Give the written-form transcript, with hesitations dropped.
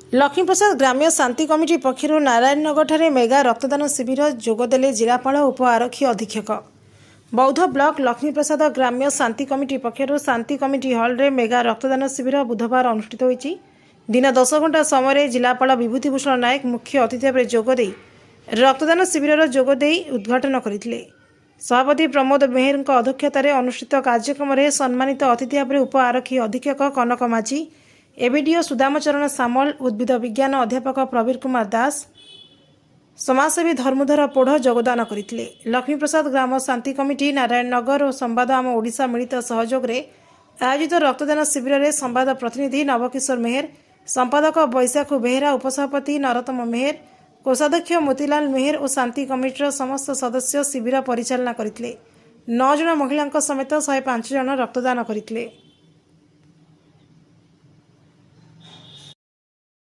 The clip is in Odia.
ଲକ୍ଷ୍ମୀପ୍ରସାଦ ଗ୍ରାମ୍ୟ ଶାନ୍ତି କମିଟି ପକ୍ଷରୁ ନାରାୟଣନଗରଠାରେ ମେଗା ରକ୍ତଦାନ ଶିବିର, ଯୋଗଦେଲେ ଜିଲ୍ଲାପାଳ, ଉପ ଆରକ୍ଷୀ ଅଧୀକ୍ଷକ। ବୌଦ୍ଧ ବ୍ଲକ ଲକ୍ଷ୍ମୀପ୍ରସାଦ ଗ୍ରାମ୍ୟ ଶାନ୍ତି କମିଟି ପକ୍ଷରୁ ଶାନ୍ତି କମିଟି ହଲରେ ମେଗା ରକ୍ତଦାନ ଶିବିର ବୁଧବାର ଅନୁଷ୍ଠିତ ହୋଇଛି। ଦିନ 10 ଘଣ୍ଟା ସମୟରେ ଜିଲ୍ଲାପାଳ ବିଭୂତି ଭୂଷଣ ନାୟକ ମୁଖ୍ୟ ଅତିଥି ଭାବରେ ଯୋଗଦେଇ ରକ୍ତଦାନ ଶିବିରର ଯୋଗଦେଇ ଉଦ୍ଘାଟନ କରିଥିଲେ। ସଭାପତି ପ୍ରମୋଦ ମେହେରଙ୍କ ଅଧ୍ୟକ୍ଷତାରେ ଅନୁଷ୍ଠିତ କାର୍ଯ୍ୟକ୍ରମରେ ସମ୍ମାନିତ ଅତିଥି ଭାବରେ ଉପ ଆରକ୍ଷୀ ଅଧୀକ୍ଷକ କନକ ମାଝୀ, ଏବିଡିଓ ସୁଦାମଚରଣ ସାମଲ, ଉଦ୍ଭିଦ ବିଜ୍ଞାନ ଅଧ୍ୟାପକ ପ୍ରବୀର କୁମାର ଦାସ, ସମାଜସେବୀ ଧର୍ମଧର ପୋଢ଼ ଯୋଗଦାନ କରିଥିଲେ। ଲକ୍ଷ୍ମୀପ୍ରସାଦ ଗ୍ରାମ ଶାନ୍ତି କମିଟି, ନାରାୟଣନଗର ଓ ସମ୍ବାଦ ଆମ ଓଡ଼ିଶା ମିଳିତ ସହଯୋଗରେ ଆୟୋଜିତ ରକ୍ତଦାନ ଶିବିରରେ ସମ୍ବାଦ ପ୍ରତିନିଧି ନବକିଶୋର ମେହେର, ସମ୍ପାଦକ ବୈଶାଖୁ ବେହେରା, ଉପସଭାପତି ନରୋତ୍ତମ ମେହେର, କୋଷାଧ୍ୟକ୍ଷ ମୋତିଲାଲ ମେହେର ଓ ଶାନ୍ତି କମିଟିର ସମସ୍ତ ସଦସ୍ୟ ଶିବିର ପରିଚାଳନା କରିଥିଲେ। ନଅ ଜଣ ମହିଳାଙ୍କ ସମେତ 105 ଜଣ ରକ୍ତଦାନ କରିଥିଲେ।